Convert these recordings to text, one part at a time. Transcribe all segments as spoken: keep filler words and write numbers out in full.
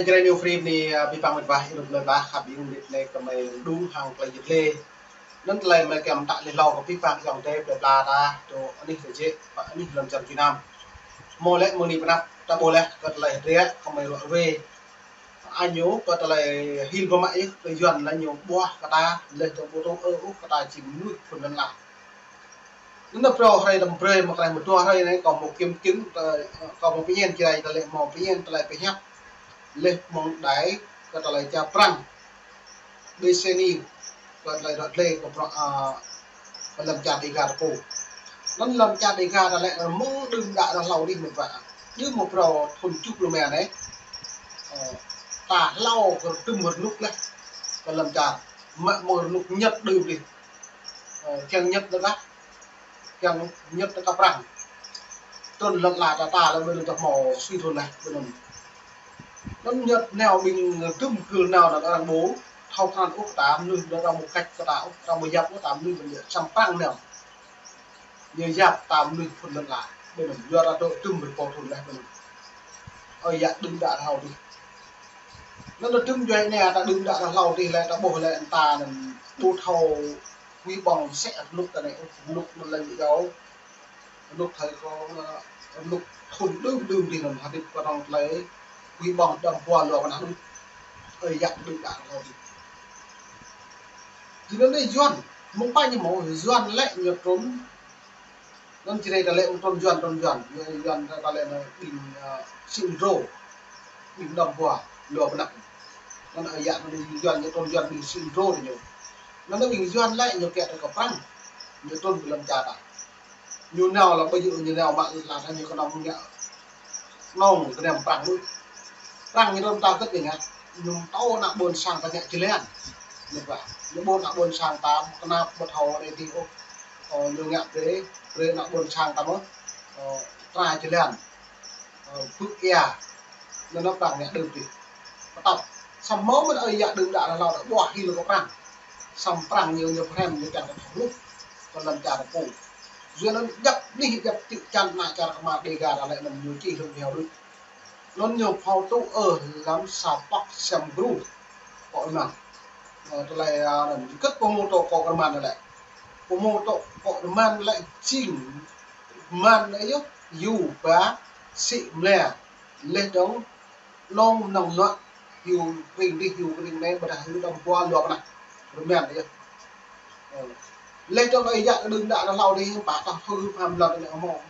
Jrai New Free ni, a, pih pang met wa, ih rut met wa, khăp ih rut lĕ kơ mơi đung hăng tơlơi jit lĕ. Anŭn tơlơi mơi kiăng mơtă lĕ hlâo kơ pih pang ayŏng adơi plơi pla ta, tơ anih tơjĕ, pơ anih lŏn čar Việt Nam. Hmâo lĕ mơ̆ng anai pơ anăp, ta ƀuh lĕ kơ tơlơi hơdră, kơ mơi ruă ruê. Añu kơ tơlơi hil pơmă yơh, kơ Yuan lĕ ñu ƀuah kơ ta, lĕ tơ ƀu tŭ ơ ôh kơ ta či mơnuih phŭn lăn ala. Anŭn phrâo hrơi đăm brơi mơ̆ng krah mơdua hrơi anai kâo hmâo kơmĭn, ơ, kâo hmâo pơñen Jrai ta lĕ hmâo pơñen tơlơi pơhiăp. Lĕ mơ̆ng đai kơ tơlơi čar Prăng. Bê sê ni, kơ tơlơi ră lĕ kơ prŏng, ơ, kơ lŏn čar Dega ta pô. Anŭn lŏn čar Dega ta lĕ mơ̆ng đưm đă ta hlâo dih met wa. Đưm mơ̆ng phrâo thŭn tơjuh pluh rơma anai. Ơ, ta hlâo kơ tơm rơnŭk lĕ kơ lŏn čar. Mă mơ̆ng rơnŭk Nhật đưm dih. Ơ, kiăng Nhật đa đa. Kiăng Nhật đa kơ Prăng. Trŭn lŏn ala ta ta lĕ ƀơi anŭn ta hmâo sui thŭn lĕ ƀơi anŭn. Anŭn Nhật nao ƀing tơm kơ nao anŭn arăng ƀu thâo krăn ôh ta mơnuih, arăng ƀu kăč kơ ta ôh, arăng ƀu yap ôh ta mơnuih ƀơi anŭn, samơ̆ Prăng nao. Ñu yap ta mơnuih phŭn lăn ala ƀơi anŭn. Yua ta dŏ tơm ƀơi pô thŭn lĕ ƀơi anŭn. Ơi yă đưm đă hlâo dih. Anŭn ta tơm djuai anai ta đưm đă hlâo dih lĕ ta ƀuh lĕ ta anŭn ƀu thâo wĭ ƀơ̆ng sĕ rơnŭk ta anai, rơnŭk mơ̆n lĕ ñu jao. Rơnŭk thơi kơ, ơ, rơnŭk thŭn đưm đưm dih anŭn hơdip kơ rŏng tơlơi wĭ ƀơ̆ng đăm pua lua kơ anăp đưm. Ơi yă đưm đă hlâo dih. Jing anŭn lĕ Yuan, mơ̆ng pă ñu hmâo Yuan lĕ ñu trŭn. Anŭn Jrai ta lĕ mơ̆ng trŭn Yuan, trŭn Yuan. Ñu Yuan ta lĕ anŭn ƀing, ơ, sĭ mdrô. Ƀing đăm pua lua kơ anăp. Anŭn ơi yă anŭn Yuan ñu trŭn Yuan ƀing sĭ mdrô ñu. Anŭn ƀing Yuan lĕ ñu kiăng ta kơ Prăng. Ñu trŭn ƀơi lŏn čar ta. Ñu nao lĕ ƀơi yơh ñu nao mă lĕ ta ñu kơnơ̆ng ngă. Nong kơnơ̆ng Prăng ƀu. Prăng ñu trŭn ta kơt ñu ngă. Ñu tơ̆ anăp ƀôn sang ta ngă jơlan. Ñu ƀă. Ñu ƀôn anăp ƀôn sang ta kơnăp ƀu thâo anai dih ôh. Ơ, ñu ngă brơi, brơi anăp ƀôn sang ta mơ̆. Ơ, tra jơlan. Ơ, pưk ia. Anŭn anăp Prăng ngă đưm dih. Pơtăp. Samơ̆ mơ̆n ơi yă đưm đă hlâo ta ƀuah hil kơ Prăng. Samơ̆ Prăng ñu, ñu pơhrăm ñu kiăng ta thâo hluh. Kơ lŏn čar ta pô. Yua anŭn djăp anih djăp čư̆ čan ană čar kơmar Dega ta lĕ anŭn ñu či hlŭn heo đôč. Anŭn ñu phao tŭ ơ lăm sa pŏk sem gru. Kơ rơman. Ơ, tơlơi, ơ, anŭn kơt pơhmutu kơ rơman lĕ. Pơhmutu kơ rơman lĕ jing rơman anai yơh, yu ba, sĭ mlĕ, leh dong, nong nong nuă, hyu kring dih, hyu kring anai, ƀôdah hyu đăm pua lua kơ anăp. Rơman anai yơh. Ơ. Leh dong ơi yă đưm đă ta hlâo dih, pă ta hơ̆ pơham lŏn anai hmâo.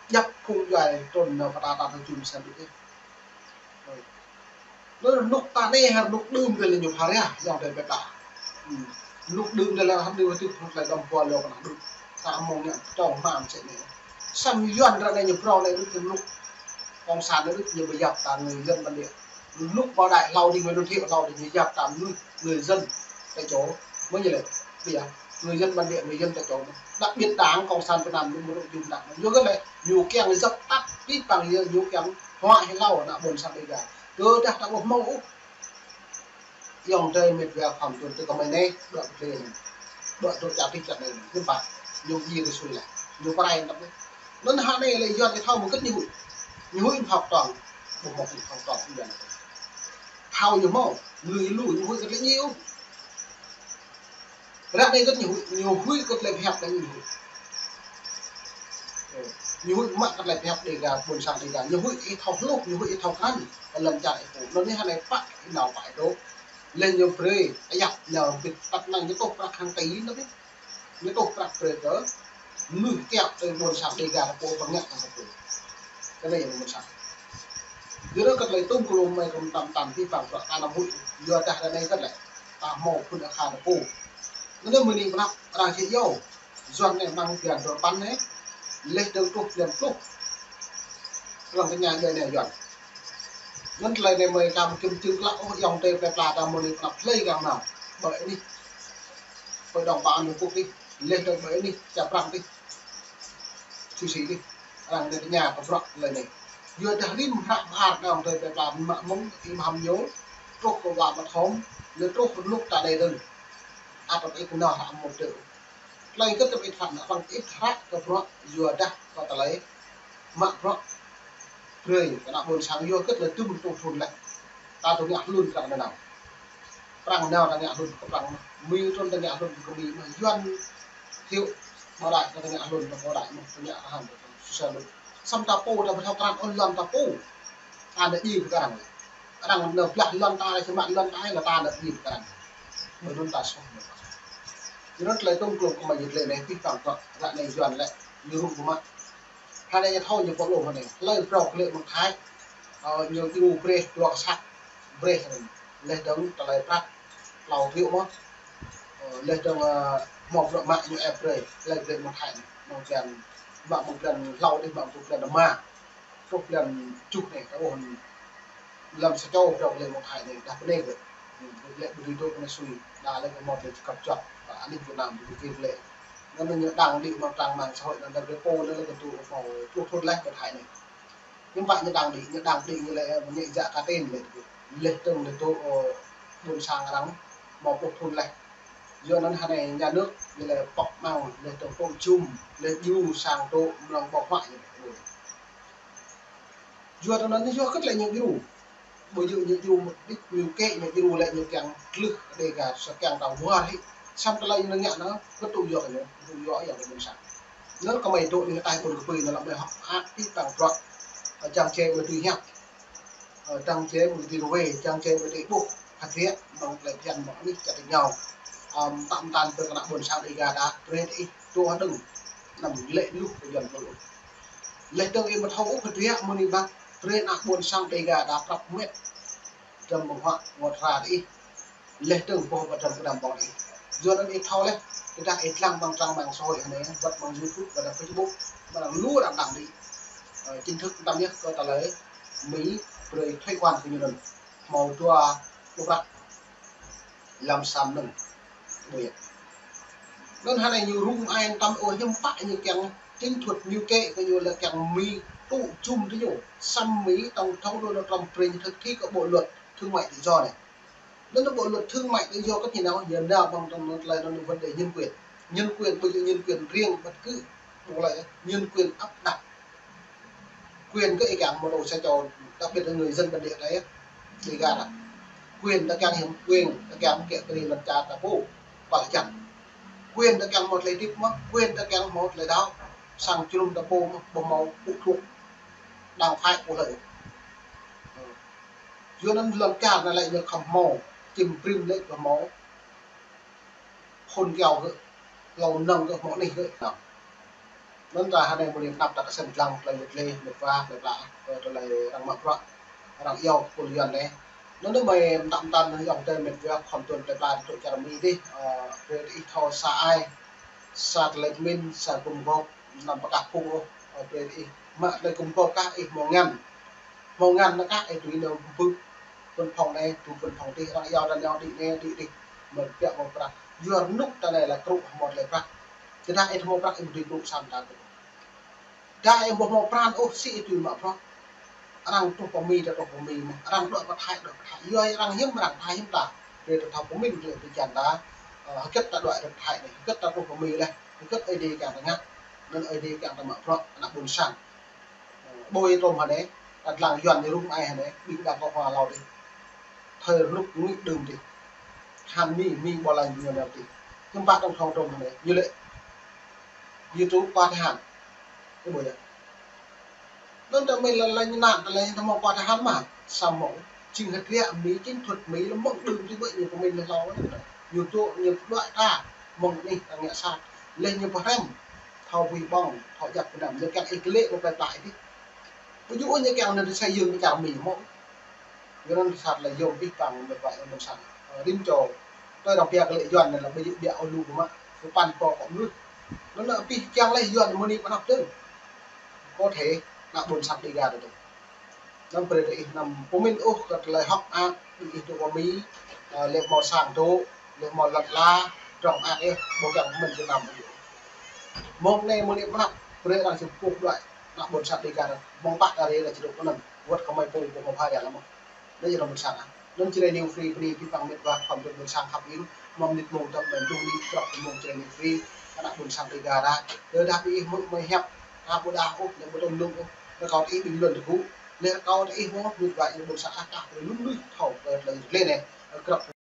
Djăp phung djuai trŭn nao pơtă ta tơjum sang dih. Ơ. Anŭn rơnŭk ta anai hă rơnŭk đưm dih lĕ ñu pha ria, ayŏng adơi plơi pla. Hmm. Rơnŭk đưm dih lĕ hă đưm dih hơdip hơdip lĕ đăm pua lua kơ anăp đưm. Ta hmâo ngă pơtong hmam sĕ anai. Samơ̆ Yuan ră anai ñu phrâo anai đưm rơnŭk cộng sản anai đưm ñu ƀu yap ta người dân bản địa. Rơnŭk ƀơ̆ng đai hlâo dih, mơnuih hlâo dih ñu yap ta mơnuih người dân tại chỗ. Mơ̆ ñu lĕ, bây giờ người dân bản địa, người dân tại chỗ. Đặc biệt Đảng Cộng sản Việt Nam ñu mơ̆ rŭ jum đăp. Ñu kơ lĕ, ñu kiăng dập tắt pih pang yơh, ñu kiăng hua hĭ hlâo ană ƀôn sang Dega. Kơ dah ta ƀu hmâo ôh. Ayŏng adơi met wa khŏm trŭn tơ kơ mơi anai, dŏ tơ anai. Dŏ tơ čar tih čar anai, ñu pă, ñu djai kơ sui lĕ, ñu pơrai tăp anai. Anŭn hă anai lĕ Yuan ih thâo mơ̆ kơt ñu huĭ. Ñu huĭ phao tong, ƀu hmâo kơt phao tong Yuan. Thâo ñu hmâo, ñu lu ñu huĭ kơt lĕ ñu. Ră anai kơt ñu huĭ, ñu huĭ kơt tơlơi pơhiăp anai ñu huĭ. Ơ, ñu huĭ mă kơt tơlơi pơhiăp Dega, ƀôn sang Dega. Ñu huĭ ih thâo hluh, ñu huĭ ih thâo krăn. Kơ lŏn čar ih pô. Anŭn anai hă anai pă, ih nao pă ih dŏ. Leh ñu brơi, ayăp ñu bĭt tăp năng ñu tŏ prăk hăng tơ anŭn anai. Ñu tŏ prăk brơi kơ mơnuih kiăo tơ ƀôn sang Dega ta pô pơngă ta pô. Kơ anai yơh ƀôn sang. Yua anŭn kơt tơlơi tŭm kơ lu mơi kơ mơtam tam pih pang prăk ta anăm huĭ. Yua dah ră anai kơt lĕ. Ta hmâo phŭn akha ta pô. Anŭn anai mơ̆ng anai pơ anăp arăng či iâu. Yuan anai mơ̆ng blan dua păn anai. Leh dơ̆ng truh blan pluh. Arăng tơña djuai anai Yuan. Anŭn tơlơi anai mơi ka mơ̆ kơmĭn čư̆ klă ôh ayŏng adơi plơi pla ta mơ̆ng anai pơ anăp hlơi kiăng nao. Ƀơi anih. Hội đồng Bảo an Liên Hợp Quốc dih. Leh dơ̆ng ƀơi anih čar Prăng dih. Thụy Sĩ dih. Arăng anai tơña kơ bruă tơlơi anai. Yua dah rĭm hră ƀar ayŏng adơi plơi pla mă mơ̆ng ih pơham ñu. Truh kơ wa mă thom. Leh truh rơnŭk ta anai dơ̆ng. Ăt ih kơnơ̆ng hră mơ̆ng tơ. Tơlơi kơt tơlơi ih thâo, abih ih thâo kơ bruă, yua dah kơ tơlơi mă bruă brơi kơ ană ƀôn sang yua kơt lĕ tŭm tŭ thun lĕ. Ta tŭ ngă hlŭn kơ arăng nao. Prăng nao ta ngă hlŭn kơ Prăng. Mi trŭn ta ngă hlŭn kơ Mi mơ̆n. Yuan Thiệu Bảo Đại ta ngă hlŭn kơ Bảo Đại mơ̆n. Ta ngă hăng susah hlŭn. Samơ̆ ta pô ta ƀu thâo krăn ôh lŏn ta pô. Ta nao djai kơ arăng. Arăng nao blah lŏn ta, lĕ čơmă lŏn ta, lĕ ta nao djai kơ arăng. Mơ̆ng anŭn ta soh. Yua anŭn tơlơi tŭm klŭm kơ mơi yơh tơlơi anai pih pang kơ ră anai Yuan lĕ ñu rŭng kơ mă. Hơnai ñu thâo ñu pô lŏm hơnai. Hlơi phrâo kơ lĕ mơ̆ng Thái. Ơ, ñu djru brơi, dua kơsăk brơi hơnai. Laih dơ̆ng tơlơi prăk tlâo triệu mơ̆n. Ơ, laih dơ̆ng, ơ, hmâo bruă mă ñu ĕp brơi. Hlơi kơ lĕ mơ̆ng Thái anai. Mơ̆ng blan, mă mơ̆ng blan hlâo dih, mă mơ̆ng blan rơma. Truh blan tơjuh anai, ta ƀuh lăm sa čô phrâo kơ lĕ mơ̆ng Thái anai, đah pơ anai kơ. Lĕ ƀu dưi dŏ kơ anai sui, đa lĕ kơ hmâo tơlơi čơkăp juăt, ta anih Việt Nam ƀu dưi kơ lĕ. Anŭn ñu đăng đĭ mơ̆ng trang mạng xã hội anŭn, đăng kơ pô anŭn lĕ kơ tŭ hmâo pluh thŭn laih kơ Thái anai. Hiư̆m pă ñu đăng đĭ, ñu đăng đĭ ñu lĕ, ñu djă kơ tên lĕ. Laih dơ̆ng lĕ tŭ, ơ, ƀôn sang arăng, hmâo pluh thŭn laih. Yua anŭn hơnai nhà nước ñu lĕ pŏk mơ̆ng, laih dơ̆ng pŏk jum, laih djru sang tŭ mơ̆ng ƀơ̆ng huă ñu. Yua anŭn yua hơget lĕ ñu djru. Ƀu djơ̆ ñu djru mơ̆ đĭ ñu kĕ ñu djru lĕ ñu kiăng tlưh Dega sa kiăng ta wơr hĭ. Samơ̆ tơlơi ñu ngă anŭn, kơ tŭ yua kơ ñu, kơ tŭ yua yang kơ ƀôn sang. Anŭn kơ mơi dŏ ñu tai ƀôn kơ pui anŭn lăm mơi hŏk hă pih pang bruă. Ơ, čang čê mơi tui hiăp. Ơ, čang čê mơi tui ruai, čang čê mơi tui ƀuh. Hơget mơ̆ng tơlơi phiăn mơ̆ng anih čar tơñau. Ơ, tăm tan pơ kơ ană ƀôn sang Dega ta, brơi ih tŭ hơđơ̆ng. Anăm lĕ luh kơ Yuan ƀu. Laih dơ̆ng ih mă thâo ôh kơ tria mơ̆ng anai ƀă, brơi ană ƀôn sang Dega ta prăp met. Dram ƀơ̆ng huă ngot hra ih. Laih dơ̆ng boh bơdram kơdam ƀong ih. Yua anŭn ih thâo laih, tơdah ih lăng ƀăng trang mạng xã hội hơnai, wơ̆t ƀăng YouTube, wơ̆t ƀăng Facebook, ƀăng lu arăng đăng đĭ. Ơ, chính thức tăm yơh kơ tơlơi Mi brơi thuế quan kơ ñu anŭn. Hmâo dua pluh prăk. Lăm sa mơnơ̆ng. Ƀu yơh. Anŭn hơnai ñu rŭng ai tăm ôh hiư̆m pă ñu kiăng chính thuật ñu kĕ kơ ñu lĕ kiăng Mi tŭ jum tơ ñu. Samơ̆ Mi tổng thống Donald Trump brơi ñu thực thi kơ bộ luật thương mại tự do anai. Anŭn bộ luật thương mại tự do kơ ñu nao, ñu nao ƀăng tơlơi anŭn vấn đề nhân quyền. Nhân quyền ƀu djơ̆ nhân quyền riêng bất cứ bộ luật, nhân quyền áp đặt. Quyền kơ ih kiăng mơ̆ tŭ sa čô, đặc biệt là người dân bản địa ta yơh. Dega ta. Quyền ta kiăng hiư̆m, quyền ta kiăng kĕ kơ ri lŏn čar ta pô, păl čan. Quyền ta kiăng hmâo tơlơi hơdip mơ̆, quyền ta kiăng hmâo tơlơi đaŏ, sang jơnum ta pô mơ̆, ƀu hmâo pŭ thŭk, đang phải pô hlơi. Yua anŭn lŏn čar anai lĕ ñu khŏm hmâo, čim brĭm lĕ ƀu hmâo. Phŭn kiao gơ̆, hlâo nơ̆ng gơ̆, hmâo anih gơ̆. Anŭn ta hơnai mơ̆ng anai pơnăp ta kơsem lăng tơlơi yet lĕ, mĕt wa, tơlơi pla, kơ tơlơi arăng mă bruă, arăng iâu pô Yuan anai. Anŭn mơi mơtam mơtam anŭn yŏng tơlơi mĕt wa khŏm tuan tơlơi pla tŭ čar Mi dih, ơ, brơi ih thâo sa ai, sa tơlơi pơmĭn, sa gum gôp, anăm pơkah phung ôh, ơ, brơi ih. Mă tơlơi gum gôp kah ih hmâo ngăn. Hmâo ngăn anŭn kah ih tui nao bưp. Văn phòng anai, tui văn phòng dih, arăng iâu ta nao đĭ anai, đĭ dih. Mơ̆ biă mơ̆ prăk. Yua rơnŭk ta anai lĕ krŭ hmâo tơlơi prăk. Tơdah ih hmâo prăk ih ƀu dưi krŭ sang ta. Tơdah ih ƀu hmâo pran ôh, sĭ ih tui mă bruă. Arăng truh pơ Mi ta truh pơ Mi mơ̆n. Arăng đuaĭ pơ Thái, đuaĭ pơ Thái. Yua arăng hiư̆m arăng Thái hiư̆m ta. Brơi ta thâo pơmĭn tơlơi tui čan ta. Ơ, hơget ta đuaĭ pơ Thái anai, hơget ta truh pơ Mi laih, hơget Ơi Adai kiăng ta ngă. Anŭn Ơi Adai kiăng ta mă bruă, ană ƀôn sang. Ơ, ƀơi tơm hơnai, ta lăng Yuan ñu rŭng ai hơnai, ƀing đảng cộng hòa hlâo dih. Thời rơnŭk ngụy đưm dih. Hăng Mi, Mi ƀu lăng ñu nao dih. Hiư̆m pă tổng thống tơm hơnai, ñu lĕ. Ñu tŭ qua thời hạn. Ơ, ƀu yơh. Anŭn ta mơi lăng lăng ñu năn, ta lăng ta hmâo qua thời hạn mơ̆. Samơ̆, chính hơdră Mi, chính thuật Mi lĕ mơ̆ng đưm dih ƀơi ñu pơmĭn lĕ hlâo anŭn. Ñu tŭ, ñu đuaĭ ta, mơ̆ng anih ta ngă sat. Laih ñu pơhrăm, thâo bui ƀơ̆ng, thâo djăp gơnam. Ñu kiăng ih kơ lĕ mơ̆ plai plai dih. Ƀu djơ̆ ôh ñu kiăng anŭn ta xây dựng kơ čar Mi mơ̆. Yua anŭn sat lĕ yôm pih pang mĕt wa yang ƀôn sang. Ơ, rĭm čô. Tơdah arăng pia kơ lĕ Yuan anai lĕ ƀu djơ̆ biă ôh lu kơ mă. Kơ păn pô kơ mơnuih. Anŭn lĕ pih kiăng lĕ Yuan mơ̆ng anai pơnăp tơ̆ng. Có thể ană ƀôn sang Dega tơ̆ng. Anŭn brơi ta ih anăm pơmĭn ôh kơ tơlơi hơ̆k mơak, ih tŭ pơ Mi, ơ, lĕ hmâo sang tŭ, lĕ hmâo lŏn ala, drŏng mơak ih, ƀu kiăng pơmĭn Việt Nam ôh. Mơ̆ng anai mơ̆ng anai pơnăp, brơi arăng či pŭ đuaĭ, ană ƀôn sang Dega, mơ̆ng pă ta rê ta či dŏ pơ anŭn, wơ̆t kơ mơi pô, pô mă phara lăm mơ̆n. Anai yơh ană ƀôn sang ah. Anŭn Jrai New Free bơni pih pang mĕt wa khŏm tŭ ƀôn sang khăp ing, mơ̆ng mơnit mông tơ̆ng mơ̆ng tŭ mơnit trŏ mơ̆ng Jrai New Free, ană ƀôn sang Dega ta. Tơdah ƀing ih mơ̆ mơi hiăp, ta ƀu đaŏ ôh, lĕ ƀu tŭ mơnŭng ôh, rơkâo ih bình luận tơgŭ. Lĕ rơkâo tơ ih mơ̆, ƀu djơ̆ ƀôn sang ăh kah brơi lu mơnuih thâo kơ tơlơi rơlơi anai, ơ, grăp